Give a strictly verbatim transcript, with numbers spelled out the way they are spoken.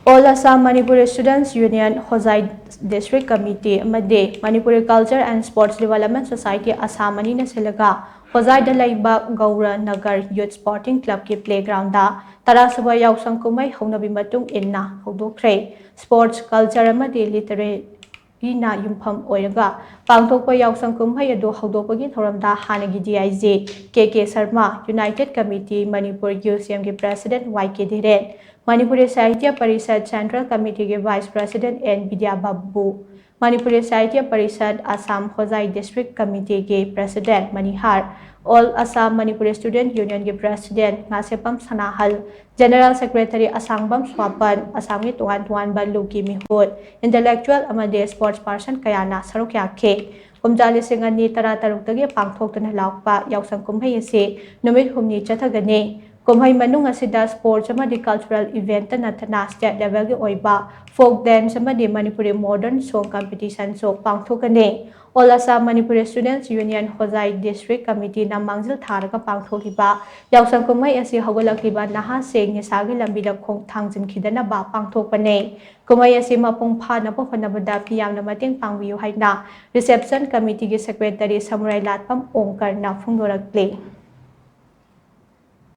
All Assam Manipuri Students Union, Hojai District Committee ꯑꯃꯗꯤ Manipuri Culture and Sports Development Society Assam ꯑꯅꯤꯅ ꯁꯤꯜꯂꯒ ꯍꯣꯖꯥꯏꯗ ꯂꯩꯕ ꯒꯧꯔ Nagar Youth Sporting Clubꯀꯤ playgroundꯗ ꯇꯔꯥꯁꯨꯕ ꯌꯥꯎꯁꯪ ꯀꯨꯝꯍꯩ ꯍꯧꯅꯕꯤ ꯃꯇꯨꯡ ꯏꯟꯅ ꯍꯧꯗꯣꯛꯈ꯭ꯔꯦ꯫ Sports, culture ꯑꯃꯗꯤ literary ꯅ ꯌꯨꯝꯐꯝ ꯑꯣꯏꯔꯒ ꯄꯥꯡꯊꯣꯛꯄ ꯌꯥꯎꯁꯪ ꯀꯨꯝꯍꯩ ꯑꯗꯨ ꯍꯧꯗꯣꯛꯄꯒꯤ ꯊꯧꯔꯝꯗ ꯍꯥꯟꯅꯒꯤ D I G K K Sharma, United Committee Manipur U C Mꯒꯤ President Y K Dhiren, Manipuri Sahitya Parishad Central Committeeꯒꯤ Vice President N Vidya Babu, Manipuri Sahitya Parishad Assam Hojai District Committeeꯒꯤ President Manihar, All Assam Manipuri Student Unionꯒꯤ President Ngasepam Sanahal, General Secretary Asangbam Swapan, ꯑꯁꯥꯝꯒꯤ ꯇꯣꯉꯥꯟ ꯇꯣꯉꯥꯟꯕ ꯂꯨꯞꯀꯤ ꯃꯤꯍꯨꯠ, intellectual ꯑꯃꯗꯤ sports person ꯀꯌꯥꯅ ꯁꯔꯨꯛ ꯌꯥꯈꯤ꯫ ꯀꯨꯝꯖꯥ ꯂꯤꯁꯤꯡ ꯑꯅꯤ ꯇꯔꯥ ꯇꯔꯨꯛꯇꯒꯤ ꯄꯥꯡꯊꯣꯛꯇꯨꯅ ꯂꯥꯛꯄ ꯌꯥꯎꯁꯪ ꯀꯨꯝꯍꯩ ꯑꯁꯤ ꯅꯨꯃꯤꯠ ꯍꯨꯝꯅꯤ ꯆꯠꯊꯒꯅꯤ꯫ ꯀꯨꯝꯍꯩ ꯃꯅꯨꯡ ꯑꯁꯤꯗ sports ꯑꯃꯗꯤ cultural eventꯇ ꯅꯠꯇꯅ state levelꯒꯤ ꯑꯣꯏꯕ folk dance ꯑꯃꯗꯤ Manipuri modern song competitionꯁꯨ ꯄꯥꯡꯊꯣꯛꯀꯅꯤ꯫ All Assam Manipuri Students Union Hojai District Committeeꯅ ꯃꯥꯡꯖꯤꯜ ꯊꯥꯔꯒ ꯄꯥꯡꯊꯣꯛꯂꯤꯕ ꯌꯥꯎꯁꯪ ꯀꯨꯝꯍꯩ ꯑꯁꯤ ꯍꯧꯒꯠꯂꯛꯂꯤꯕ ꯅꯍꯥꯁꯤꯡ ꯅꯤꯁꯥꯒꯤ ꯂꯝꯕꯤꯗ ꯈꯣꯡ ꯊꯥꯡꯖꯤꯟꯈꯤꯗꯅꯕ ꯄꯥꯡꯊꯣꯛꯄꯅꯤ꯫ ꯀꯨꯝꯍꯩ ꯑꯁꯤ ꯃꯄꯨꯡ ꯐꯥꯅꯕ ꯍꯣꯠꯅꯕꯗ ꯃꯤꯌꯥꯝꯅ ꯃꯇꯦꯡ ꯄꯥꯡꯕꯤꯌꯨ ꯍꯥꯏꯅ Reception Committeeꯒꯤ Secretary ꯁꯃꯨꯔꯥꯏ ꯂꯥꯠꯄꯝ ꯑꯣꯡꯀꯔꯅ ꯐꯣꯡꯗꯣꯔꯛꯂꯤ꯫